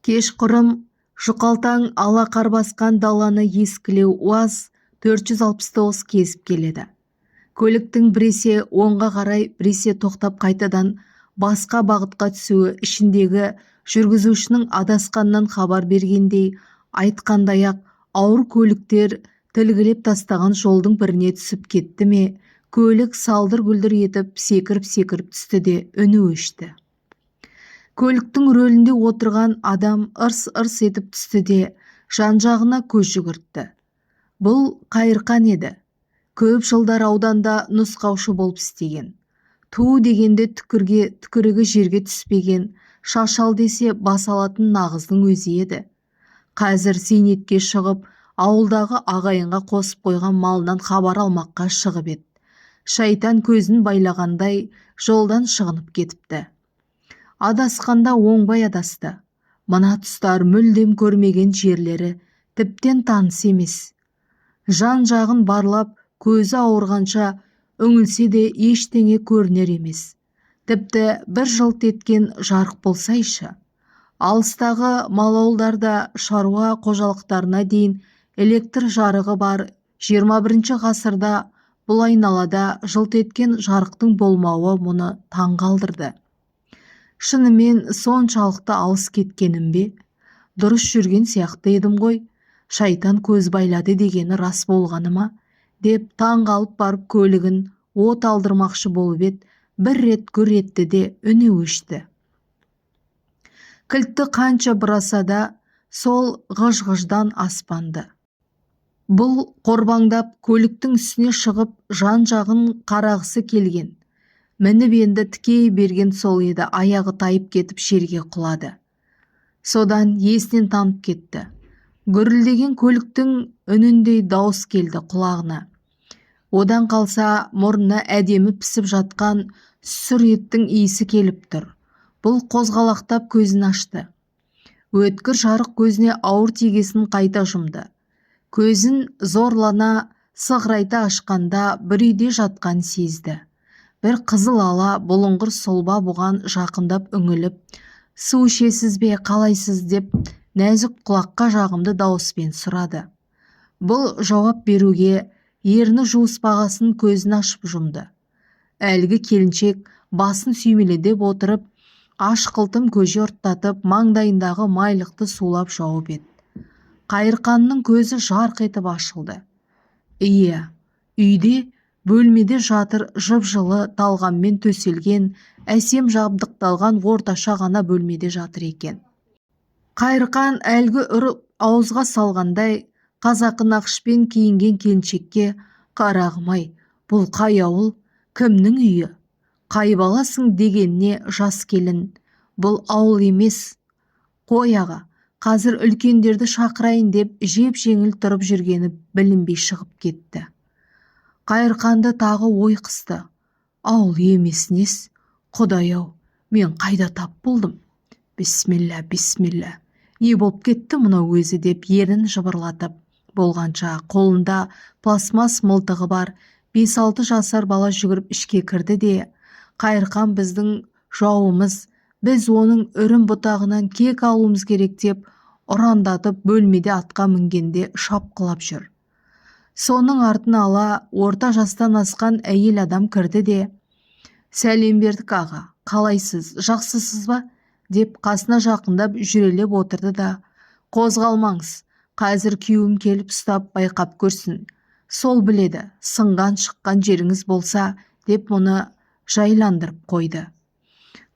Кешқұрым жұқалтаң ала қар басқан даланы ескілеу УАЗ 469 кезіп келеді. Көліктің біресе оңға қарай, біресе тоқтап қайтадан басқа бағытқа түсуі ішіндегі жүргізушінің адасқаннан хабар бергендей айтқандай-ақ. Ауыр көліктер тілгілеп тастаған жолдың біріне түсіп кетті ме, көлік салдыр-гүлдір етіп секіріп-секіріп түсті де, үні өшті. Көліктің рөлінде отырған адам ырс-ырс етіп түсті де, жан-жағына көз жүгіртті. Бұл Қайырқан еді. Көп жылдар ауданда нұсқаушы болып істеген. Ту дегенде түкірге түкірігі жерге түспеген, шашал десе бас алатын нағыздың өзі еді. Қазір зейнетке шығып, ауылдағы ағайынға қосып қойған малынан хабар алмаққа шығып еді. Шайтан көзін байлағандай жолдан шығынып кетіпті. Адасқанда оңбай адасты. Мына тұстар мүлдем көрмеген жерлері, тіптен таныс емес. Жан-жағын барлап, көзі ауырғанша үңілсе де, ештеңе көрінер емес. Тіпті бір жылт еткен жарық болсайшы. Алыстағы мал ауылдарда шаруа қожалықтарына дейін электр жарығы бар. 21-ші ғасырда бұл айналада жылт еткен жарықтың болмауы мұны таң қалдырды. Шынымен соншалықты алыс кеткенім бе? Дұрыс жүрген сияқты едім ғой. Шайтан көз байлады дегені рас болғаны ма деп таң қалып барып, көлігін от алдырмақшы болып еді, бір рет гүр етті де, үні өшті. Кілтті қанша бұраса да, сол ғыж-ғыждан аспанды. Бұл қорбаңдап көліктің үстіне шығып, жан-жағын қарағысы келген. Мініп енді тікей берген сол еді, аяғы тайып кетіп, жерге құлады. Содан есінен танып кетті. Гүрілдеген көліктің үніндей дауыс келді құлағына. Одан қалса, мұрнына әдемі пісіп жатқан сұр еттің иісі келіп тұр. Бұл қозғалақтап көзін ашты. Өткір жарық көзіне ауыр тигесін қайта жұмды. Көзін зорлана сығырайта ашқанда, бір үйде жатқан сезді. Бір қызыл ала бұлыңғыр сұлба бұған жақындап үңіліп, «Су ішесіз бе, қалайсыз?» деп нәзік, құлаққа жағымды дауыспен сұрады. Бұл жауап беруге ерні жуыспағасын, көзін ашып жұмды. Әлгі келіншек басын сүйемелдеп отырып, ашқылтым көже ұрттатып, маңдайындағы майлықты сулап жауып еді. Қайырқанның көзі жарқ етіп ашылды. Иә, үйде, бөлмеде жатыр. Жып-жылы талғанмен төселген, әсем жабдықталған орташа ғана бөлмеде жатыр екен. Қайырқан әлгі ұрып ауызға салғандай қазақы нақышпен киінген келіншекке: «Қарағым-ай, бұл қай ауыл, кімнің үйі, қай баласың?» – дегеніне, жас келін: «Бұл ауыл емес қой, аға, қазір үлкендерді шақырайын», – деп жеп-жеңіл тұрып жүргені білінбей шығып кетті. Қайырқанды тағы ой қысты. «Ауыл емес нес? Құдай-ау, мен қайда тап болдым? Бисмилля, бисмилля, не болып кетті мынау өзі?» – деп ернін жыбырлатып болғанша, қолында пластмасс мылтығы бар 5-6 жасар бала жүгіріп ішке кірді де: «Қайырқан біздің жауымыз, біз оның үрім бұтағынан кек алуымыз керек», – деп ұрандатып, бөлмеде атқа мінгенде шапқылап жүр. Соның артын ала орта жастан асқан әйел адам кірді де: «Сәлем бердік, аға, қалайсыз, жақсысыз ба?» – деп қасына жақындап жүрелеп отырды да: «Қозғалмаңыз, қазір күйеуім келіп ұстап байқап көрсін, сол біледі, сынған шыққан жеріңіз болса», – деп мұны жайландырып қойды.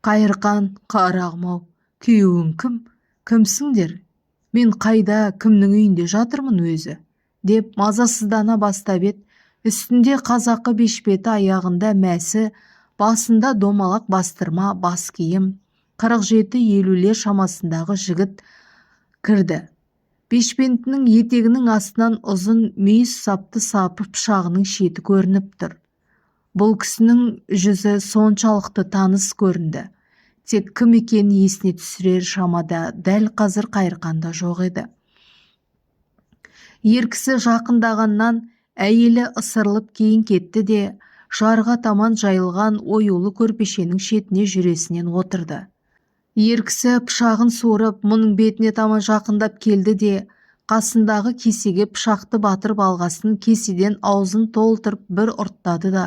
Қайырқан: «Қарағым-ау, күйеуің кім? Кімсіңдер? Мен қайда, кімнің үйінде жатырмын өзі?» – деп мазасыздана бастап еді, үстінде қазақы бешпеті, аяғында мәсі, басында домалақ бастырма бас киім, 47-50-лер шамасындағы жігіт кірді. Бешпентінің етегінің астынан ұзын мүйіз сапты сапы пышағының шеті көрініп тұр. Бұл кісінің жүзі соншалықты таныс көрінді, тек кім екенін есіне түсірер шамада дәл қазір Қайырқанда жоқ еді. Ер кісі жақындағаннан әйелі ысырылып кейін кетті де, жарға таман жайылған оюлы көрпешенің шетіне жүресінен отырды. Ер кісі пышағын суырып, мұның бетіне таман жақындап келді де, қасындағы кесеге пышақты батырып алғасын, кеседен аузын толтырып бір ұрттады да,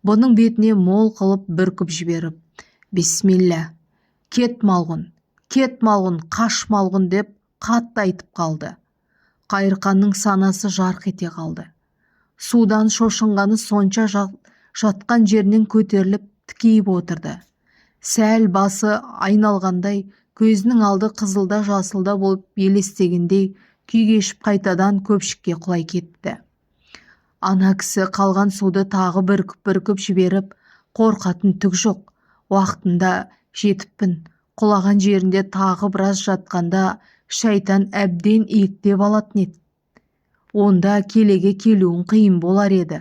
бұның бетіне мол қылып бүркіп жіберіп: «Бисмилля, кет, малғұн, кет, малғұн, қаш, малғұн!» – деп қатты айтып қалды. Қайырқанның санасы жарқ ете қалды. Судан шошынғаны сонша, жатқан жерінен көтеріліп, тікейіп отырды. Сәл басы айналғандай, көзінің алды қызылда жасылда болып елестегендей күй кешіп, қайтадан көпшікке құлай кетті. Ана кісі қалған суды тағы бүркіп-бүркіп жіберіп: «Қорқатын түк жоқ, уақытында жетіппін. Құлаған жерінде тағы біраз жатқанда шайтан әбден иектеп алатын еді, онда келеге келуің қиын болар еді.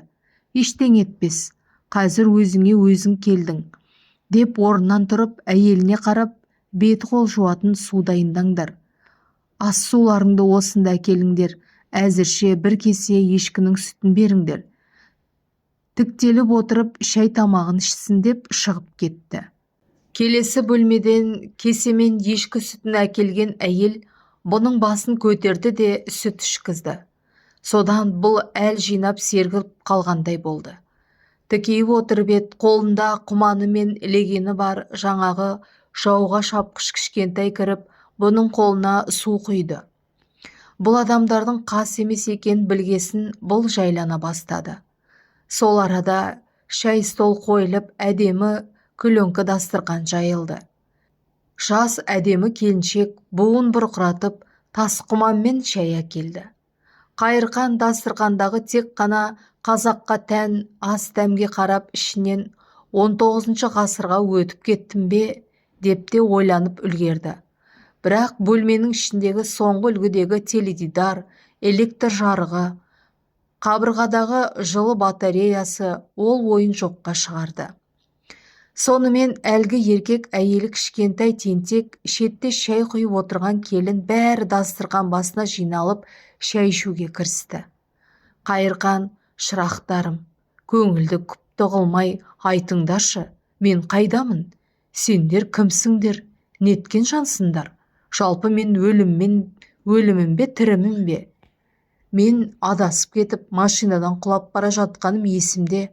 Ештеңе етпес, қазір өзіңе өзің келдің», – деп орнынан тұрып, әйеліне қарап: «Бет-қол жуатын су дайындаңдар, ас суларыңды осында әкеліңдер, әзірше бір кесе ешкінің сүтін беріңдер, тіктеліп отырып шай тамағын ішсін», – деп шығып кетті. Келесі бөлмеден кесемен ешкі сүтін әкелген әйел бұның басын көтерді де, сүт ішкізді. Содан бұл әл жинап, сергіп қалғандай болды. Тікейіп отырып ед, қолында құманы мен легені бар жаңағы жауға шапқыш кішкентай кіріп, бұның қолына су құйды. Бұл адамдардың қас емес екенін білгесін, бұл жайлана бастады. Сол арада шай стол қойылып, әдемі күліңкі дастарқан жайылды. Жас әдемі келіншек буын бұрқыратып, тас құманмен шай әкелді. Қайырқан дастарқандағы тек қана қазаққа тән ас дәмге қарап, ішінен 19 ғасырға өтіп кеттім бе деп те ойланып үлгерді. Бірақ бөлменің ішіндегі соңғы үлгідегі теледидар, электр жарығы, қабырғадағы жылы батареясы ол ойын жоққа шығарды. Сонымен әлгі еркек, әйелі, кішкентай тентек, шетте шай құйып отырған келін, бәрі дастарқан басына жиналып, шай ішуге кірісті. Қайырқан: «Шырақтарым, көңілді күпті қылмай айтыңдаршы, мен қайдамын? Сендер кімсіңдер, неткен жансыңдар? Жалпы мен өліммен өлімін бе, тірімін бе? Мен адасып кетіп, машинадан құлап бара жатқаным есімде,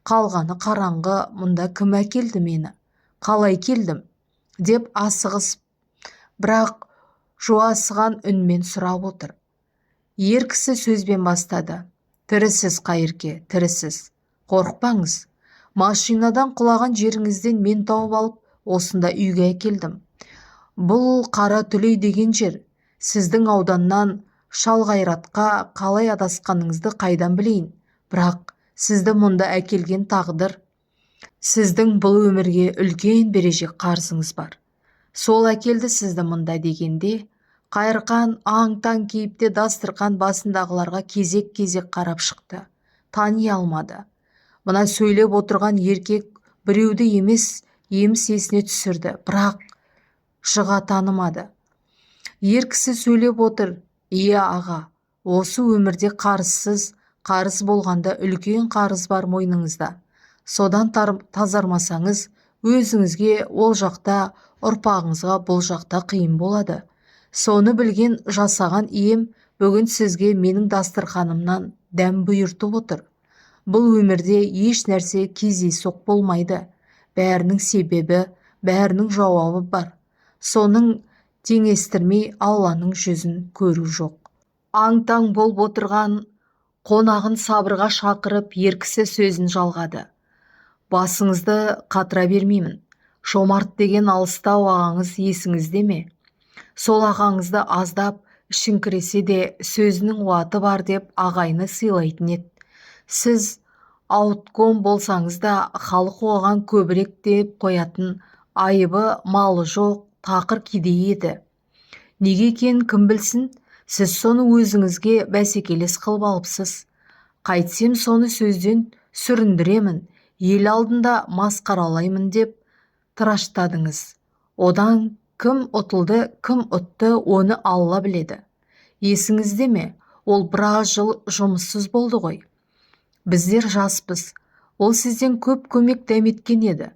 қалғаны қараңғы. Мұнда кім әкелді мені, қалай келдім?» – деп асығыс, бірақ жуасыған үнмен сұрап отыр. Ер кісі сөзбен бастады: «Тірісіз, Қайырке, тірісіз, қорықпаңыз. Машинадан құлаған жеріңізден мен тауып алып, осында үйге әкелдім. Бұл Қара Түлей деген жер. Сіздің ауданнан шалғайратқа қалай адасқаныңызды қайдан білейін, бірақ сізді мұнда әкелген тағдыр. Сіздің бұл өмірге үлкен берешек қарызыңыз бар, сол әкелді сізді мұнда», – дегенде, Қайырқан аң-таң кейіпте дастарқан басындағыларға кезек-кезек қарап шықты. Тани алмады. Мына сөйлеп отырған еркек біреуді емес еміс есіне түсірді, бірақ жыға танымады. Ер кісі сөйлеп отыр: «Иә, аға, осы өмірде қарызсыз қарыз болғанда, үлкен қарыз бар мойныңызда. Содан тазармасаңыз, өзіңізге ол жақта, ұрпағыңызға бұл жақта қиын болады. Соны білген жасаған ием бүгін сізге менің дастарханымнан дәм бұйыртып отыр. Бұл өмірде еш нәрсе кездейсоқ болмайды, бәрінің себебі, бәрінің жауабы бар. Соның теңестірмей Алланың жүзін көру жоқ». Аң-таң болып отырған қонағын сабырға шақырып, ер кісі сөзін жалғады: «Басыңызды қатыра бермеймін. Жомарт деген алыстау ағаңыз есіңізде ме? Сол ағаңызды аздап ішіңкіресе де, сөзінің уаты бар деп ағайыны сыйлайтын еді. Сіз аутком болсаңыз да, халық оған көбірек деп қоятын. Айыбы, малы жоқ, тақыр кедей еді. Неге екенін кім білсін, сіз соны өзіңізге бәсекелес қылып алыпсыз. Қайтсем соны сөзден сүріндіремін, ел алдында масқаралаймын деп тыраштадыңыз. Одан кім ұтылды, кім ұтты, оны Алла біледі. Есіңізде ме, ол біраз жыл жұмыссыз болды ғой. Біздер жаспыз, ол сізден көп көмек дәметкен еді.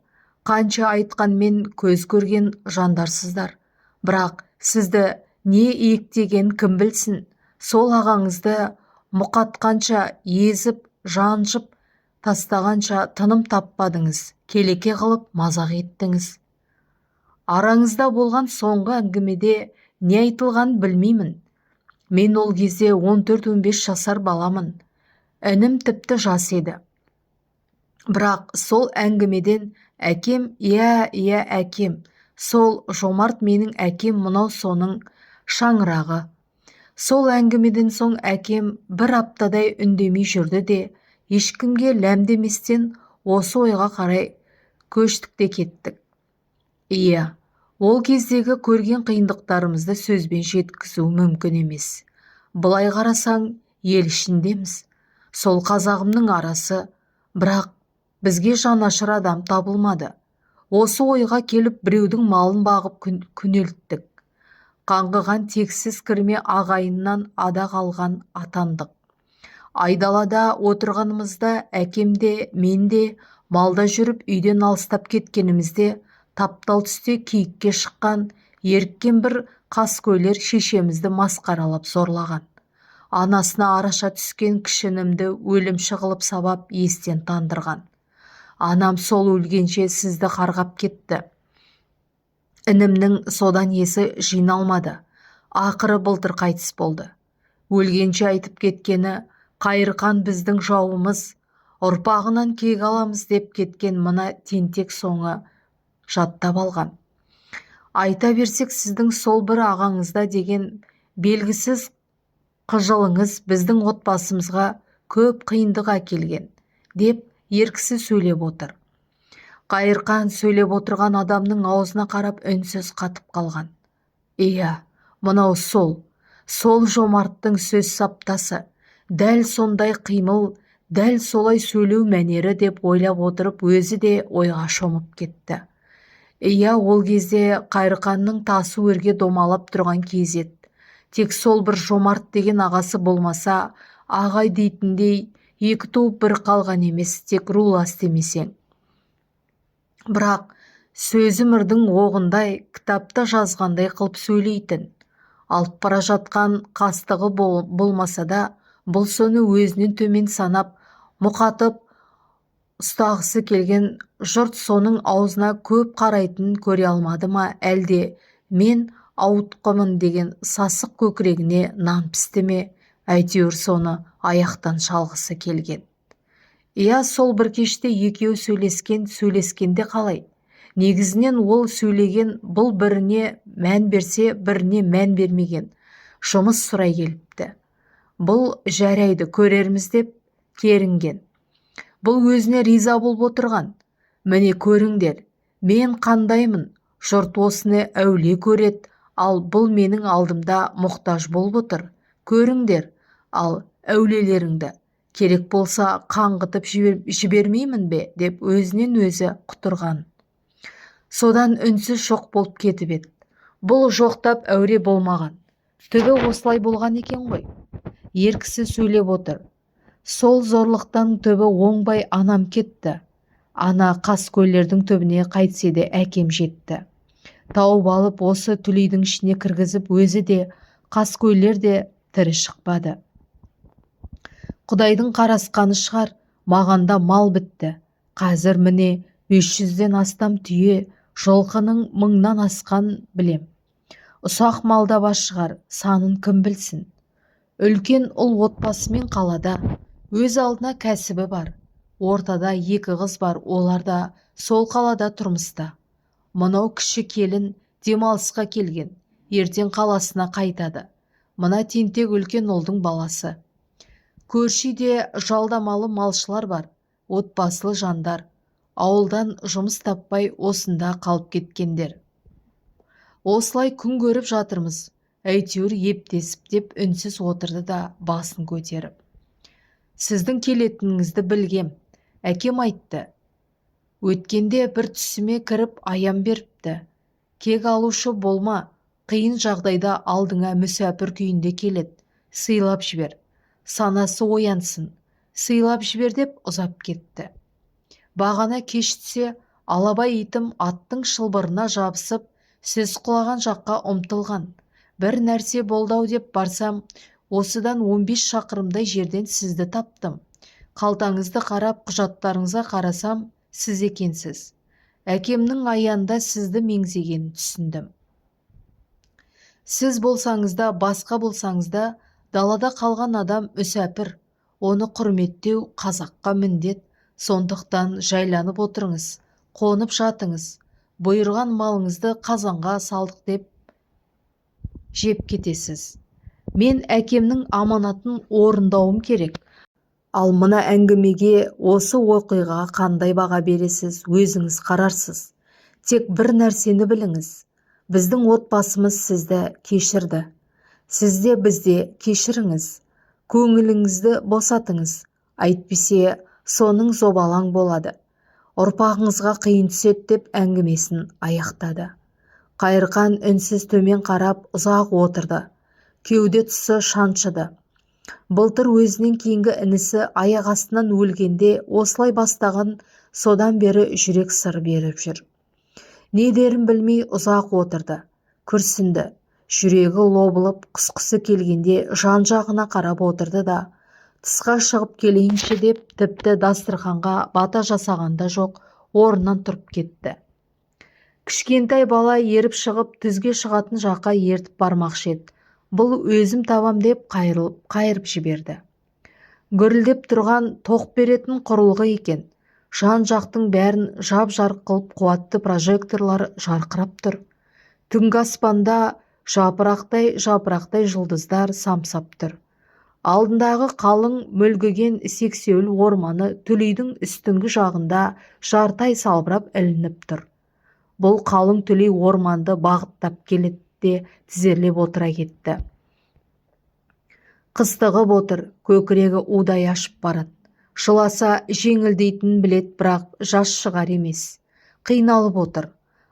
Қанша айтқанмен көз көрген жандарсыздар. Бірақ сізді не иектеген кім білсін, сол ағаңызды мұқатқанша, езіп, жаншып тастағанша тыным таппадыңыз, келеке қылып мазақ еттіңіз. Араңызда болған соңғы әңгімеде не айтылғанын білмеймін. Мен ол кезде 14-15 жасар баламын. Інім тіпті жас еді. Бірақ сол әңгімеден әкем, иә, иә, әкем, сол Жомарт менің әкем, мынау соның шаңырағы. Сол әңгімеден соң әкем бір аптадай үндемей жүрді де, ешкімге ләм деместен осы ойға қарай көштік те кеттік. Иә, ол кездегі көрген қиындықтарымызды сөзбен жеткізу мүмкін емес. Былай қарасаң, ел ішіндеміз. Сол қазағымның арасы, бірақ бізге жанашыр адам табылмады. Осы ойға келіп біреудің малын бағып күнелттік. Қаңғыған тексіз кірме ағайыннан ада қалған атандық. Айдалада отырғанымызда әкем де, мен де малда жүріп үйден алыстап кеткенімізде таптал түсте киікке шыққан еріккен бір қаскөйлер шешемізді масқаралап зорлаған. Анасына араша түскен кіші інімді өлімші қылып сабап естен тандырған. Анам сол өлгенше сізді қарғап кетті. Інімнің содан есі жиналмады. Ақыры былтыр қайтыс болды. Өлгенше айтып кеткені: «Қайырқан біздің жауымыз, ұрпағынан кек аламыз», – деп кеткен мына тентек соңы жаттап алған. Айта берсек, сіздің сол бір ағаңызда деген белгісіз қыжылыңыз біздің отбасымызға көп қиындық әкелген, деп ер кісі сөйлеп отыр. Қайырқан сөйлеп отырған адамның аузына қарап үнсіз қатып қалған. Иә, мынау сол Жомарттың сөз саптасы, дәл сондай қимыл, дәл солай сөйлеу мәнері деп ойлап отырып өзі де ойға шомып кетті. Иә, ол кезде Қайырқанның тасы өрге домалап тұрған кез еді. Тек сол бір Жомарт деген ағасы болмаса, ағай дейтіндей екі туып бір қалған емес, тек рулас демесең. Бірақ сөзі мырдың оғындай, кітапта жазғандай қылып сөйлейтін. Алып бара жатқан қастығы болмаса да, бұл соны өзінен төмен санап, мұқатып ұстағысы келген жұрт соның аузына көп қарайтынын көре алмады ма, әлде мен ауытқымын деген сасық көкірегіне нан пісті ме, әйтеуір соны аяқтан шалғысы келген. Иә, сол бір кеште екеуі сөйлескен, сөйлескенде қалай? Негізінен ол сөйлеген, бұл біріне мән берсе, біріне мән бермеген. Жұмыс сұрай келіпті. Бұл жарайды, көрерміз деп керінген. Бұл өзіне риза болып отырған. Міне көріңдер, мен қандаймын, жұрт осыны әулие көреді, ал бұл менің алдымда мұқтаж болып отыр. Көріңдер, ал әулиелеріңді. Керек болса қаңғытып жібермеймін бе деп өзінен өзі құтырған. Содан үнсіз жоқ болып кетіп еді. Бұл жоқтап әуре болмаған. Түбі осылай болған екен ғой. Ер кісі сөйлеп отыр. Сол зорлықтан түбі оңбай анам кетті. Ана қаскөйлердің түбіне қайтсе де әкем жетті. Тауып алып осы түлейдің ішіне кіргізіп, өзі де, қаскөйлер де тірі шықпады. Құдайдың қарасқаны шығар, маған да мал бітті. Қазір міне 500-ден астам түйе, жылқының 1000-нан асқан білем. Ұсақ мал да бар шығар, санын кім білсін. Үлкен ұл отбасымен қалада, өз алдына кәсібі бар. Ортада екі қыз бар, олар да сол қалада тұрмыста. Мынау кіші келін демалысқа келген, ертең қаласына қайтады. Мына тентек үлкен ұлдың баласы. Көрші үйде жалдамалы малшылар бар, отбасылы жандар. Ауылдан жұмыс таппай осында қалып кеткендер. Осылай күн көріп жатырмыз, әйтеуір ептесіп, деп үнсіз отырды да басын көтеріп. Сіздің келетініңізді білгем, әкем айтты. Өткенде бір түсіме кіріп аян беріпті. Кек алушы болма, қиын жағдайда алдыңа мүсәпір күйінде келеді, сыйлап жібер. Санасы оянсын, сыйлап жібер деп ұзап кетті. Бағана кеш түсе Алабай итім аттың шылбырына жабысып, сіз құлаған жаққа ұмтылған. Бір нәрсе болды-ау деп барсам, осыдан 15 шақырымдай жерден сізді таптым. Қалтаңызды қарап, құжаттарыңызға қарасам, сіз екенсіз. Әкемнің аянда сізді меңзегенін түсіндім. Сіз болсаңыз да, басқа болсаңыз да, далада қалған адам мүсәпір. Оны құрметтеу қазаққа міндет. Сондықтан жайланып отырыңыз, қонып жатыңыз. Бұйырған малыңызды қазанға салдық деп жеп кетесіз. Мен әкемнің аманатын орындауым керек. Ал мына әңгімеге, осы оқиғаға қандай баға бересіз, өзіңіз қарарсыз. Тек бір нәрсені біліңіз: біздің отбасымыз сізді кешірді. Сіз де бізді кешіріңіз, көңіліңізді босатыңыз. Әйтпесе соның зобалаң болады, ұрпағыңызға қиын түседі, деп әңгімесін аяқтады. Қайырқан үнсіз төмен қарап ұзақ отырды. Кеуде тұсы шаншыды. Былтыр өзінен кейінгі інісі аяқ астынан өлгенде осылай бастаған. Содан бері жүрек сыр беріп жүр. Не дерін білмей ұзақ отырды, күрсінді. Жүрегі лоблып құсқысы келгенде жан-жағына қарап отырды да, тысқа шығып келейінші деп, тіпті дастарханға бата жасаған да жоқ, орнынан тұрып кетті. Кішкентай бала еріп шығып, түзге шығатын жаққа ертіп бармақшы еді, бұл өзім табам деп қайырылып қайырып жіберді. Гүрілдеп тұрған тоқ беретін құрылғы екен. Жан-жақтың бәрін жап-жарық қылып қуатты прожекторлар жарқырап тұр. Түнгі аспанда жапырақтай-жапырақтай жұлдыздар самсап тұр. Алдындағы қалың мүлгіген сексеуіл орманы түлейдің үстіңгі жағында жарты ай салбырап ілініп тұр. Бұл қалың түлей орманды бағыттап келеді де, тізерлеп отыра кетті. Қыстығып отыр, көкірегі удай ашып барады. Жыласа жеңілдейтінін білет, бірақ жас шығар емес. Қиналып отыр.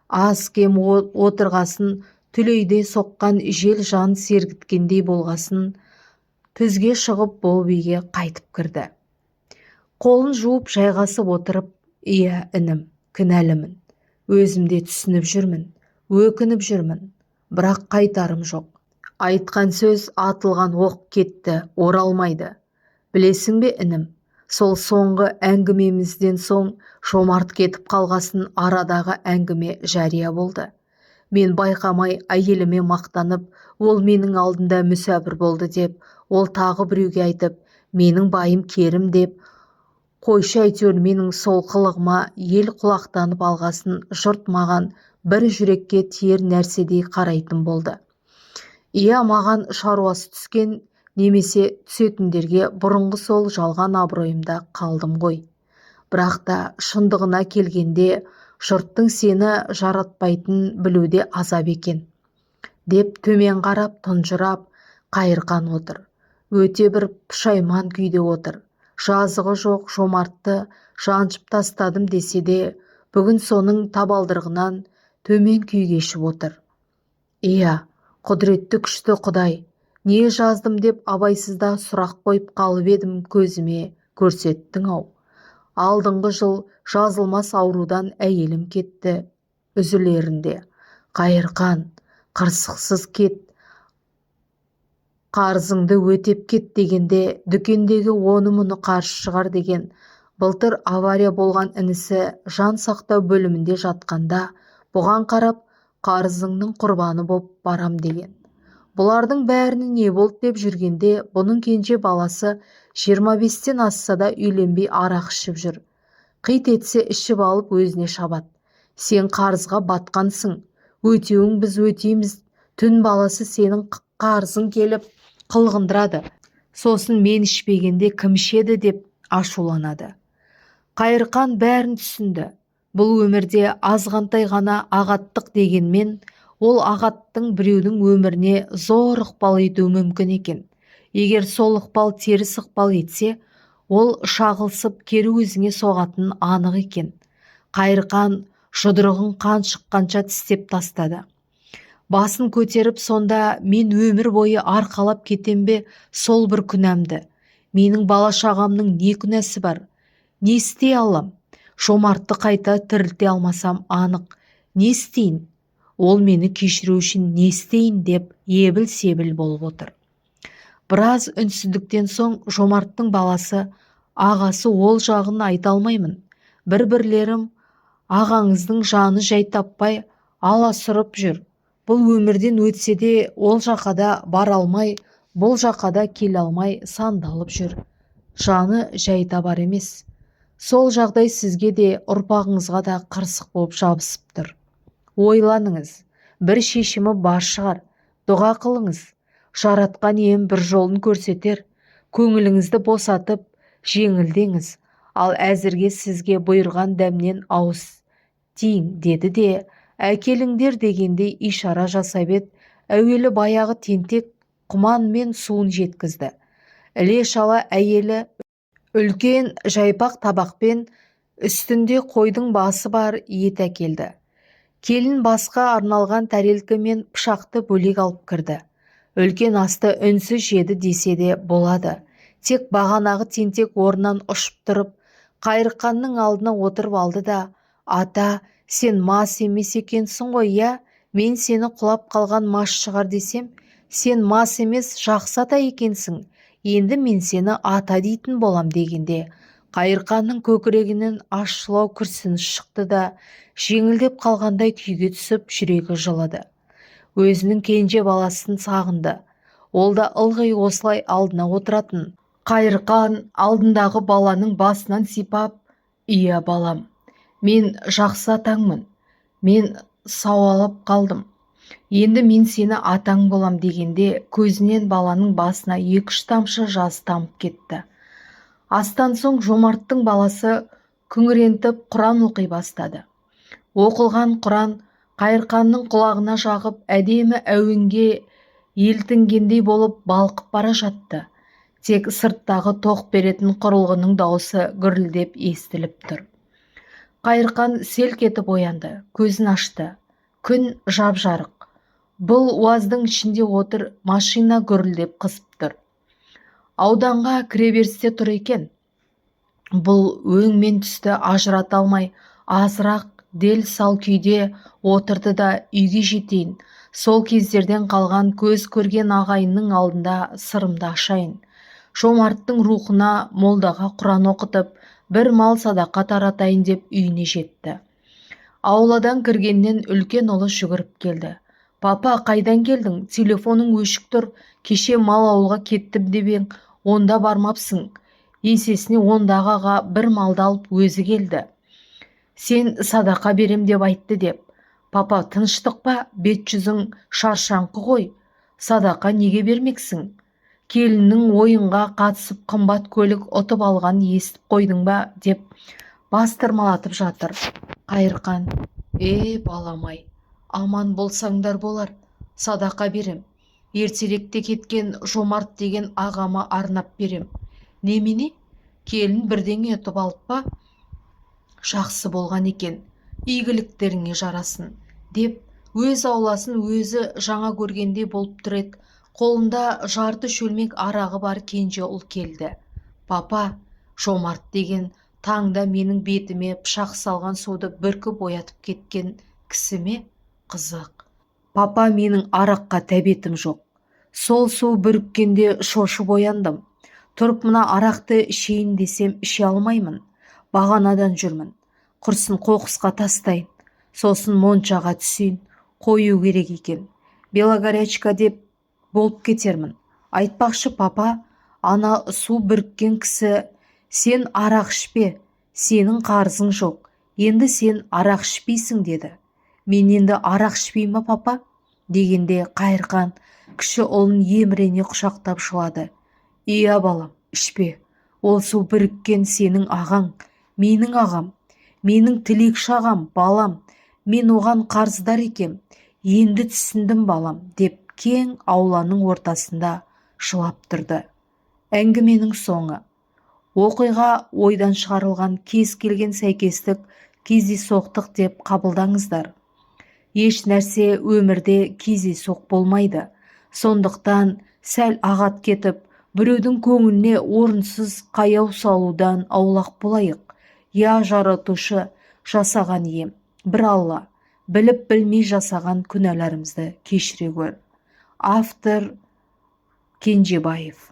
Аз-кем отырғасын, түлейде соққан жел жан сергіткендей болғасын, түзге шығып, болып үйге қайтып кірді. Қолын жуып жайғасып отырып: «Иә, інім, кінәлімін. Өзім де түсініп жүрмін, өкініп жүрмін, бірақ қайтарым жоқ. Айтқан сөз атылған оқ, кетті, оралмайды. Білесің бе, інім, сол соңғы әңгімемізден соң, Жомарт кетіп қалғасын, арадағы әңгіме жария болды. Мен байқамай әйеліме мақтанып, ол менің алдында мүсәпір болды деп, ол тағы біреуге айтып, менің байым Керім деп қойшы. Әйтеуір менің сол қылығыма ел құлақтанып алғасын, жұрт маған бір жүрекке тиер нәрседей қарайтын болды. Иә, маған шаруасы түскен немесе түсетіндерге бұрынғы сол жалған абыройымда қалдым ғой. Бірақ та шындығына келгенде, жұрттың сені жаратпайтынын білу де азап екен», – деп төмен қарап, тұнжырап Қайырқан отыр. Өте бір пұшайман күйде отыр. Жазығы жоқ Жомартты жаншып тастадым десе де, бүгін соның табалдырығынан төмен күй кешіп отыр. Иә, құдіретті күшті Құдай, не жаздым деп абайсызда сұрақ қойып қалып едім, көзіме көрсеттің-ау. Алдыңғы жыл жазылмас аурудан әйелім кетті үзілерінде. Қайырқан, қырсықсыз кет, қарызыңды өтеп кет дегенде, дүкендегі оны-мұны қарсы шығар деген. Былтыр авария болған інісі жан сақтау бөлімінде жатқанда, бұған қарап, қарызыңның құрбаны боп барам деген. Бұлардың бәріне не болды деп жүргенде, бұның кенже баласы 25-тен асса да үйленбей арақ ішіп жүр. Қит етсе ішіп алып өзіне шабады: «Сен қарызға батқансың, өтеуін біз өтейміз. Түн баласы сенің қарызың келіп қылғындырады. Сосын мен ішпегенде кім ішеді?» – деп ашуланады. Қайырқан бәрін түсінді. Бұл өмірде азғантай ғана ағаттық дегенмен, ол ағаттың біреудің өміріне зор ықпал етуі мүмкін екен. Егер сол ықпал теріс ықпал етсе, ол шағылысып кері өзіңе соғатыны анық екен. Қайырқан жұдырығын қан шыққанша тістеп тастады. Басын көтеріп: «Сонда мен өмір бойы арқалап кетем бе сол бір күнәмді? Менің бала-шағамның не күнәсі бар? Не істей алам? Жомартты қайта тірілте алмасам анық. Не істейін? Ол мені кешіру үшін не істейін деп ебіл-себіл болып отыр. Біраз үнсіздіктен соң Жомарттың баласы: «Ағасы, ол жағын айта алмаймын. Бір-бірлерім ағаңыздың жаны жай таппай аласұрып жүр. Бұл өмірден өтсе де, ол жаққа да бара алмай, бұл жаққа да келе алмай сандалып жүр. Жаны жай табар емес. Сол жағдай сізге де, ұрпағыңызға да қырсық болып жабысып тұр. Ойланыңыз, бір шешімі бар шығар. Дұға қылыңыз, Жаратқан ием бір жолын көрсетер. Көңіліңізді босатып, жеңілдеңіз. Ал әзірге сізге бұйырған дәмнен ауыз тиің», – деді де, әкеліңдер дегендей ишара жасап еді, әуелі баяғы тентек құманмен суын жеткізді. Іле-шала әйелі үлкен жайпақ табақпен үстінде қойдың басы бар ет әкелді. Келін басқа арналған тәрелкі мен пышақты бөлек алып кірді. Үлкен асты үнсіз жеді десе де болады. Тек бағанағы тентек орнынан ұшып тұрып, Қайырқанның алдына отырып алды да: «Ата, сен мас емес екенсің ғой, иә? Мен сені құлап қалған мас шығар десем, сен мас емес, жақсы ата екенсің. Енді мен сені ата дейтін болам», – дегенде, Қайырқанның көкірегінен ащылау күрсініс шықты да, жеңілдеп қалғандай күйге түсіп, жүрегі жылыды. Өзінің кенже баласын сағынды. Ол да ылғи осылай алдына отыратын. Қайырқан алдындағы баланың басынан сипап: «Иә, балам, мен жақсы атаңмын. Мен сауалып қалдым. Енді мен сені атаң болам», – дегенде, көзінен баланың басына екі-үш тамшы жас тамып кетті. Астан соң Жомарттың баласы күңірентіп құран оқи бастады. Оқылған құран Қайырқанның құлағына жағып, әдемі әуенге елтінгендей болып балқып бара жатты. Тек сырттағы тоқ беретін құрылғының даусы гүрілдеп естіліп тұр. Қайырқан селк етіп оянды, көзін ашты. Күн жап-жарық. Бұл УАЗдың ішінде отыр, машина гүрілдеп қызып тұр. Ауданға кіреберісте тұр екен. Бұл өң мен түсті ажырата алмай, азырақ дел сал күйде отырды да, үйге жетейін, сол кездерден қалған көз көрген ағайынның алдында сырымды ашайын, Жомарттың рухына молдаға құран оқытып, бір мал садақа таратайын деп үйіне жетті. Ауладан кіргеннен үлкен ұлы жүгіріп келді: «Папа, қайдан келдің? Телефоның өшік тұр. Кеше мал ауылға кеттім деп ең, онда бармапсың. Есесіне ондағы аға бір малды алып өзі келді. Сен садақа берем деп айтты деп. Папа, тыныштық па? Бет жүзің шаршаңқы ғой. Садақа неге бермексің? Келіннің ойынға қатысып қымбат көлік ұтып алғанын естіп қойдың ба?» – деп бастырмалатып жатыр. Қайырқан: «Е, балам-ай, аман болсаңдар болар. Садақа берем. Ертеректе кеткен Жомарт деген ағама арнап берем. Немене, келін бірдеңе ұтып алып па? Жақсы болған екен, игіліктеріңе жарасын», – деп, өз ауласын өзі жаңа көргендей болып тұр еді, қолында жарты шөлмек арағы бар кенже ұл келді: «Папа, Жомарт деген таңда менің бетіме пышақ салған суды бүркіп оятып кеткен кісі ме? Қызық. Папа, менің араққа тәбетім жоқ. Сол су бүріккенде шошып ояндым. Тұрып мына арақты ішейін десем, іше алмаймын. Бағанадан жүрмін. Құрсын, қоқысқа тастайын, сосын моншаға түсейін. Қою керек екен. Белогорячка деп болып кетермін. Айтпақшы, папа, ана су бүріккен кісі: «Сен арақ ішпе, сенің қарызың жоқ, енді сен арақ ішпейсің», – деді. Мен енді арақ ішпеймін ба, папа?» – дегенде, Қайырқан кіші ұлын емірене құшақтап жылады: «Иә, балам, ішпе. Ол су бүріккен сенің ағаң, менің ағам, менің тілекші ағам. Балам, мен оған қарыздар екем. Енді түсіндім, балам», – деп кең ауланың ортасында жылап тұрды. Әңгіменің соңы. Оқиға ойдан шығарылған, кез келген сәйкестік кездейсоқтық деп қабылдаңыздар. Еш нәрсе өмірде кездейсоқ болмайды. Сондықтан сәл ағат кетіп, біреудің көңіліне орынсыз қаяу салудан аулақ болайық. Я, Жаратушы, жасаған ием, бір Алла, біліп білмей жасаған күнәларымызды кешіре көр. Автор Кенжебаев.